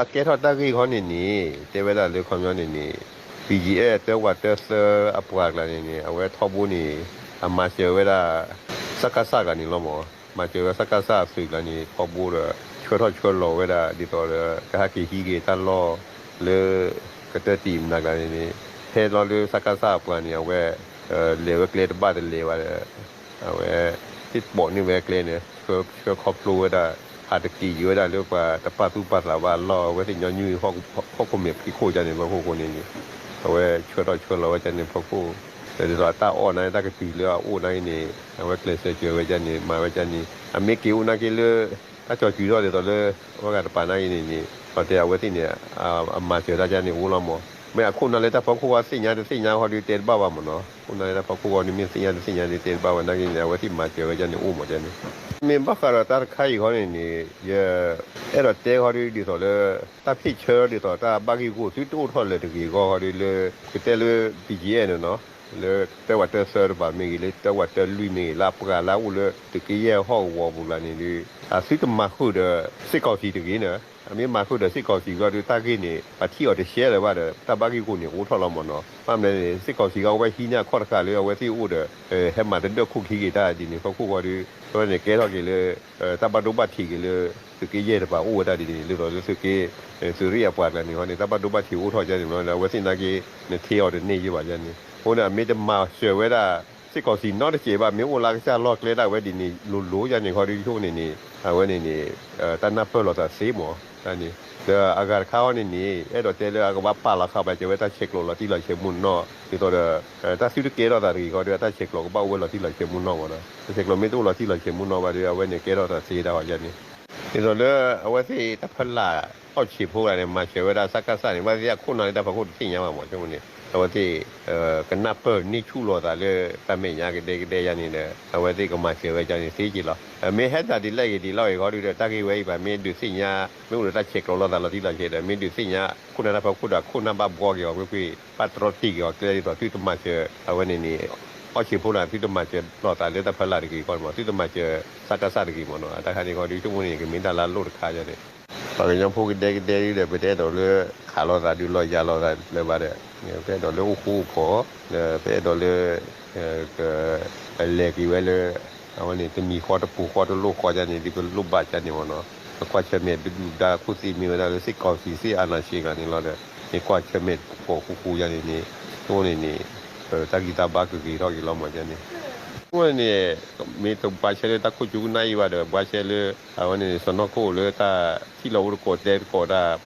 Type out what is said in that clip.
အကဲထီၣ်တၢ်ဂ့ၢ်ခီန့ၣ်န့ၣ် တဲဝဲဒၣ်လၢခီပညီန့ၣ်န့ၣ် ဘံၣ်ကၠံၣ်အဲၣ် တၢဝးတၢသၢအပှၤကျါန့ၣ်န့ၣ် အဝဲထီဘိန့ၣ် အမၤစၢၤဝဲဒၣ် စကစကျါန့ၣ်လီၤမး, မၤစၢၤဝဲစကစအသုးကျါန့ၣ် ထီဘိဒီး ဆှၢထီၣ်ဆှၢလီၤဝဲဒၣ်ဒ်သိးဒီး ကဟဲက့ၤဟံးက့ၤတၢ်လီၢ်လၢ ကတၢၢ်တံၢ်မနၤကျါန့ၣ်န့ၣ် ဟဲလီၤလၢ စကစအပှၤန့ၣ် အဝဲ လဲၤဝဲကျဲတဘၣ်တလဲၤဘၣ်ဒီး အဝဲ သ့ၣ်ပိာ်န့ၢ်ဝဲကျဲန့ၣ် ဆှၢခီဖျိဝဲဒၣ် ဟးတက့ၢ်ယံၤဝဲဒၣ်လၢပှၤတပာ်သူၣ်ပာ်သးဘၣ်အလီၢ် အဝဲသ့ၣ်ညီနုၢ်ဟီၣ်ခိၣ်မဲာ်ဖံးခိၣ်ဒ်န့ၣ် ဖီခိၣ်ဃိန့ၣ်န့ၣ် အဝဲဆှၢထီၣ်ဆှၢလီၤဝဲဒ်န့ၣ် ဖီခိၣ် ဒီးဒ်သိးအတၢ်အီၣ်န့ၣ် တၢ်ကတုၤလၢအအိၣ်န့ၣ်န့ၣ် အဝဲကျဲးစၢးစၢၤဝဲဒ်န့ၣ် မၤဝဲဒ်န့ၣ် အမ့ၢ်က့ၤအိၣ်နာ်က့လၢ တၢ်ကၠီၤစုၤထီၣ်ဒ်သိးလၢ အဝဲဂၤတပၤနာ်က့န့ၣ်န့ၣ် ပှၤတဲအဝဲသ့ၣ်န့ၣ် အမၤစၢၤတၢ်ဒ်န့ၣ်အိၣ်လီၤမး, မ့ၢ်အခိၣ်နၢ်လၢတၢ်ဖီခိၣ်ဂီၢ်သ့ၣ်ညါတသ့ၣ်ညါဃီဒီးတဲတဘၣ်ဘၣ်မးနီၤ, ခိၣ်နၢ်လၢတၢ်ဖီခိၣ်ဂီၢ်န့ၣ် မ့ၢ်သ့ၣ်ညါတသ့ၣ်ညါဒီးတဲတဘၣ်ဝဲနာ်က့န့ၣ် အဝဲသ့ၣ်မၤစၢၤဝဲဒ်န့ၣ်အိၣ်မးဒ်န့ၣ်, မ့ၢ်ဘၣ်ဃးဒီးတၢ်တခါအံၤဃီန့ၣ်န့ၣ် ယအဲၣ်ဒိးတဲဃီဒီးဒ်သိးလၢ တၢ်ဖ့ၣ်ဆၢဒ်သိးတၢ်ဘၣ်ဂ့ၢ်ဂီၢ်သုတအိၣ်ထီၣ်လၢၤတဂ့ၤအဂီၢ်ဃီဒီးလၢ ကတဲလၢ ဘံၣ်ကၠံၣ်အဲၣ် န့ၣ်နီၤ လၢတၢဝးတၢသၢတပၤမ့ၢ်ဂ့ၤ လၢတၢဝးတၢလွံၢ်မ့ၢ်ဂ့ၤ လၢအပှၤလၢအအိၣ်လၢသုးက့ယဲၢ်ဟီၣ်ကဝီၤပူၤကျါန့ၣ်ဒီး အသုတမၤဃုာ်ဒီး စ့ၢ်ကီးစံၤတဂ့ၤန့ၣ်, အမ့ၢ်မၤဃုာ်ဒီးစ့ၢ်ကီးစံၤဃီဒီး တၢ်ဂ့ၢ်န့ၣ် ပှၤထံၣ်အီၤတရှဲလၢၤဘၣ်ဒီး တၢ်ဘၣ်ဂ့ၢ်ဂီၢ်န့ၣ်အိၣ်ထီၣ်လီၤမးနီၤ, ဘၣ်မနုၤန့ၣ် စ့ၢ်ကီးစံၤဃီအဝဲဟံးန့ၢ်အခီၣ်တဃာ်လၢအဝဲသ့ၣ်အိၣ်ဒီး ဟဲမၤတဒၢၣ်ခိၣ်ခံက့ၤတၢ်ဒ်န့ၣ် ဖီခိၣ်ဃီဒီး အဝဲန့ၣ်ကဲထီၣ်က့ၤလၢ တၢ်ဘၣ်ဒိဘၣ်ထံးက့ၤလၢ သုးက့ယဲၢ်တပၤအိၣ်ဝဲဒၣ်ဒ်န့ၣ် ဒ်သိးလၢသုးက့ သုးရ့ၣ်အပှၤကျါန့ၣ်ဃီန့ၣ် တၢ်ဘၣ်ဒိဘၣ်ထံးအိၣ်ထီၣ်ဒ်န့ၣ်လီၤ အဝဲသ့ၣ်နာ်က့ နထ့အီၤတန့ၢ်ယ့ၢ်ဘၣ်ဒ်န့ၣ်, အဃိန့ၣ် အမ့ၢ်တမၤစၢၤဝဲဒၣ် စ့ၢ်ကီးစံၤနီတစဲးဘၣ် မ့ၢ်အိၣ်လၢကစၢ်လီၢ်ကျဲဒၣ်ဝဲဒ်န့ၣ် လိၤလိၤဒ်န့ၣ်ဃီဒီး ဆိကမိၣ်န့ၣ်န့ၣ် အဝဲန့ၣ်န့ၣ် တၢ်နၢ်ပၢၢ်လိာ်သးသ့မး ဒ်န့ၣ်, ဒီးအဂၤတခါဃီန့ၣ်န့ၣ် အဲၣ်ဒိးတဲလၢအကဘၣ်ပာ်လီၤဃာ်ဘၣ်စၢၤဝဲတၢ်ဆဲးကျိးလီၤတံၢ်လီၤဆဲးမူနီၢ် ဒ်သိးဒီး တၢ်သုတကဲထီၣ်သးတဂ့ၤဃီဒီး တၢ်ဆဲးကျိးကဘၣ်အိၣ်ဝဲလီၤတံၢ်လီၤဆဲးမူနီၢ်မးနီၤ, တၢ်ဆဲးကျိးမ့ၢ်တအိၣ်လီၤတံၢ်လီၤဆဲးမူနီၢ်ဘၣ်ဒီး အဝဲန့ၣ်ကဲထီၣ်သးသ့ဒၣ်ဃီဒ်န့ၣ်, ဒ်သိးလၢအဝဲသ့ၣ်တၢ်ဖီလာ်အီၣ်ဆံးဖိဂၤန့ၣ် မၤစၢၤဝဲဒၣ်စကစန့ၣ် ဘၣ်သ့ၣ်အခိၣ်နၢ်လၢတၢ်ဖီခိၣ်တသ့ၣ်ညါဘၣ်မး ဆိကမိၣ်န့ၣ် အဝဲသ့ၣ် ကနၢ်ပၢၢ်န့ၢ်ဆူၣ်လိာ်သးလၢတၢ်မဲာ်ညါကဒဲကဒဲယါန့ၣ်ဒီး အဝဲသ့ၣ်ကမၤစၢၤဝဲဒ်န့ၣ်သ့က့ၤလီၤ. မ့ၢ်ဟဲသးဒ်လဲၣ်ဂ့ၤဒ်လဲၣ်ဂ့ၤဃီဒီး တၢ်ဂ့ၢ်ဝဲအံၤဘၣ် မ့ၢ်ဒုးသ့ၣ်ညါ မ့ၢ်အိၣ်ဒီးတၢ်ဆဲးကျိးလိာ်သးလီၤတံၢ်လီၤဆဲးဒီး မ့ၢ်ဒုးသ့ၣ်ညါ ခိၣ်နၢ်တၢ်ဖီခိၣ်ဒီး ခိၣ်နၢ်ဘၣ်ဘှီက့ၤအီၤကွ့ၢ်ကွ့ၢ် ဘၣ်တြီထံၣ်က့ၤအီၤကျဲဒ်သိး သုတမၤစၢၤ အဝဲန့ၣ်န့ၣ် အီၣ်ဆံးဖိလၢသုတမၤစၢၤလိာ်သးလၢတၢ်ဖီလာ်တဂ့ၤဃီမး သုတမၤစၢၤစကစတဂ့ၤမးနီၤ တၢ်ခါန့ၣ်ဃီဒီး ဆိကမိၣ်န့ၣ် ကမ့ၢ်တၢ်လၢအလိၣ်တခါယါန့ၣ် ပှၤကညီဖိကဒဲကဒဲဒီး ပတအဲၣ်ဒိးလၢ ခးလိာ်သးဒုးလိာ်ယၤလိာ်သးလၢၤဘၣ်ဒီး ပအဲၣ်ဒိးလၢအိၣ်ဃူအိၣ်ဖိး ဒီးပအဲၣ်ဒိးလၢ က လဲၤက့ၤဝဲလၢ အဝဲန့ၣ် တမံၤဃီတပူၤဃီတလိၣ်ဃီယါန့ၣ် ဒ်ပလိၣ်ဘၣ်ယါန့ၣ်မးနီၤ ပကွၢ်ဆၢၣ်မဲာ်ဒုၣ်ဒုၣ်ဒါခိၣ်သ့ၣ်မ့ၢ်ဝဲဒၣ်လၢ စစ်ကောင်စီ စစ်အာဏာရှင် ဂၤန့ၣ်လီၤဒီး မ့ၢ်ကွၢ်ဆၢၣ်မဲာ်တပူၤဃီဃူဃူယါန့ၣ်န့ၣ် ဆိကမိၣ်န့ၣ်န့ၣ် တၢ်ဂံၢ်တၢ်ဘါကဂ့ၤထီၣ်က့ၤလီၤမးယါန့ၣ် ဆိကမိၣ်န့ၣ်န့ၣ် မ့ၢ်တဘှါရှဲလၢတၢ်ခိၣ်ကၠူကနၣ်အံၤဘၣ်ဒီး ဘှါရှဲလၢ အဝဲန့ၣ် စီၤနီၢ်ခိၣ်လၢတၢ်ထံၣ်လီၤအိၣ်တကိးတဲတကိးတၢ်